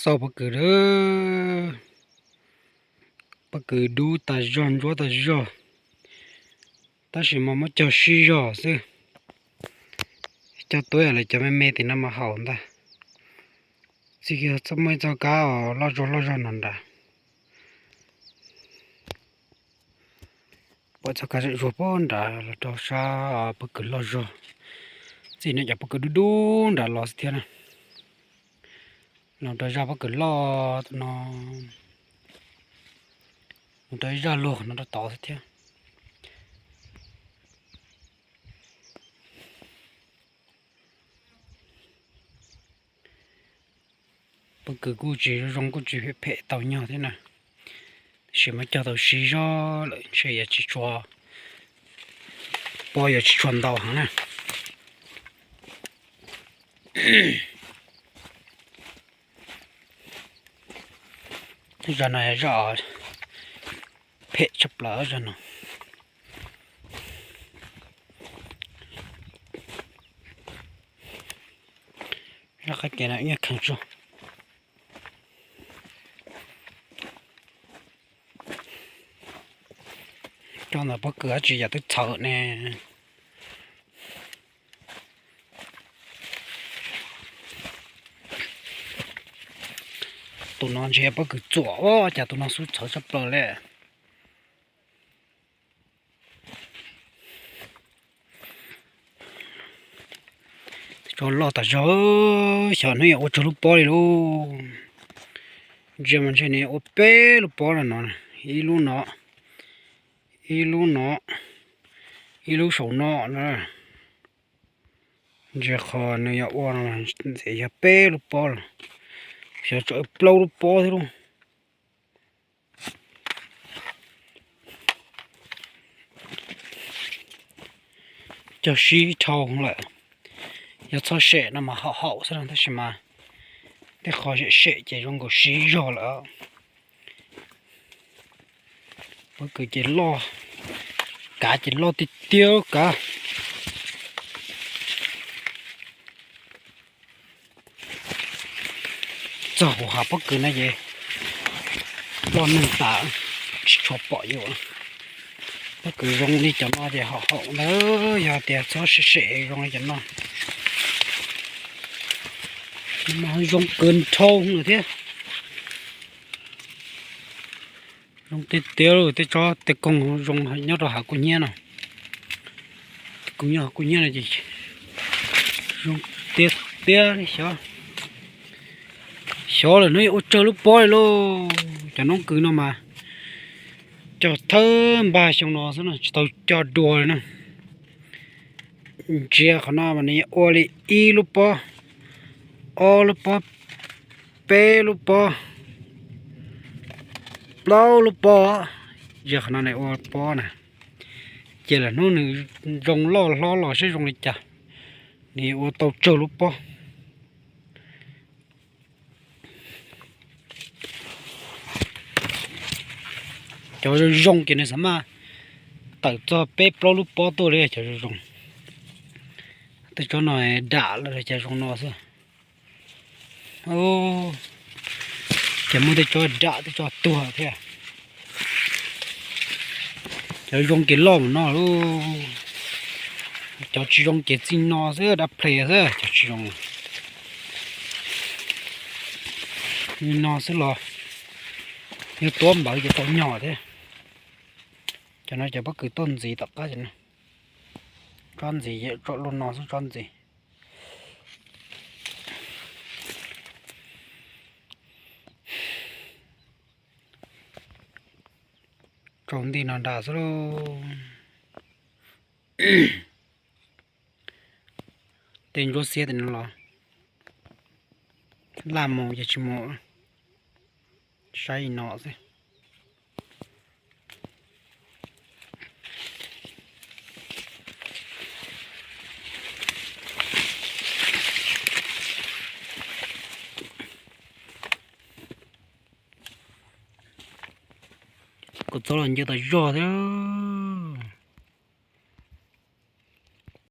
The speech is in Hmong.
Txauj pob kws, pob kws dub tas zog ntsuab tas zog, tab sis mas muab cog sib zog xwb. Cog tuab lawv cov me me tim no mas haum ntag. Txij kiag txoj muaj ib txoj kab loj zog loj zog no nrad. Pom txoj kab zuj zus puag nrad los rau sab pob kws loj zog. Txij no cov pob kws dub dub nrad los xwb thiab na. Los rau zaj pob kws loj no, mus rau ib zaj luag no rau tod xwb thiab. Pob kws kuj tsis zoo zoo kuj tsis phem phem tau nyog thiab na. Tab sis mas cog tau sib zog lawm ntshe yuav tsis tshua, pob yuav tsis tshua ntau heev na. Zaj no yog zaj phem tshaj plaws zaj no. Zaj qab kev no nyiaj kheev tsuag. Cov ntawm pob kws dab tsi yam twb txhawv ne. Tus no ntshe pob kws txuam, ua cas tus no xub txhawv tshaj plaws li. Tso loj tas zog, xyov hnub yuav ua tsawg lub pob li lauj. Ntsia mas ntshe nws ua peb lub pob no no, ib lub no, ib lub no, ib lub saum no na. Ntsia qhov nws yuav ua no ntxim yog peb lub pob lawm, xyov tseem plaub lub pob thiab lauj. Cog sib dhau lawm, yog txhob sem no mas haum haum xwb no tab sis mas tej qho sem sem ces zoo nkaus sib zog lawm. Pob kws ces loj, kav ces loj tiag tiag kav. Txog hauv hav pob kws no ces loj neeg tas, tsis tshua pom yus. Pob kws zoo li cov no ces haum haum ntawd, yog tias txhob sem sem zoo li cov no. Mas zoo kawg nrhau lawm thiab. Zoo tiag tiag, tej tsob tej koog zoo nyob rau hav kuj hnyiab no. Tej koog nyob hav kuj hnyiab no ces zoo tiag tiag li xyov. Xyov lawm hnub yuav ua tsawg lub pob li lauj. Cov noob kws no mas cog thawj npag xyoo no xwb no tsis tau cog dua li na. Ntsia qhov no mas nws ua li ib lub pob, ob lub pob, peb lub pob, plaub lub pob. Ntsia qhov no nws ua pob na, ces lawm hnub nws zoo loj hlob los seb zoo li cas, nws ua tau tsawg lub pob. Cov zoo zoo ces nws xav mas tawm txog peb plaub lub pob tuaj li cov zoo zoo. Tej tsob no dam los cas zoo no xwb. Ces muaj tej tsob dam tej tsob tuag thiab. Cov zoo ces loj mus no lauj. Cov tsis zoo ces txij no xwb, dab ple xwb cov tsis zoo. Li no xwb los yog tuab npawv ces tau nyog thiab. Cov no cov pob kws tuaj ntxiv tom qab, tsob ntxiv, tsob lub no xwb tsob ntxiv. Tsaus nti no nrad xwb lauj. Tej ntsuab xiab tej no los laj mus ces tsis mus, saib li no xwb. Kuv txob los nce tas zog thiab.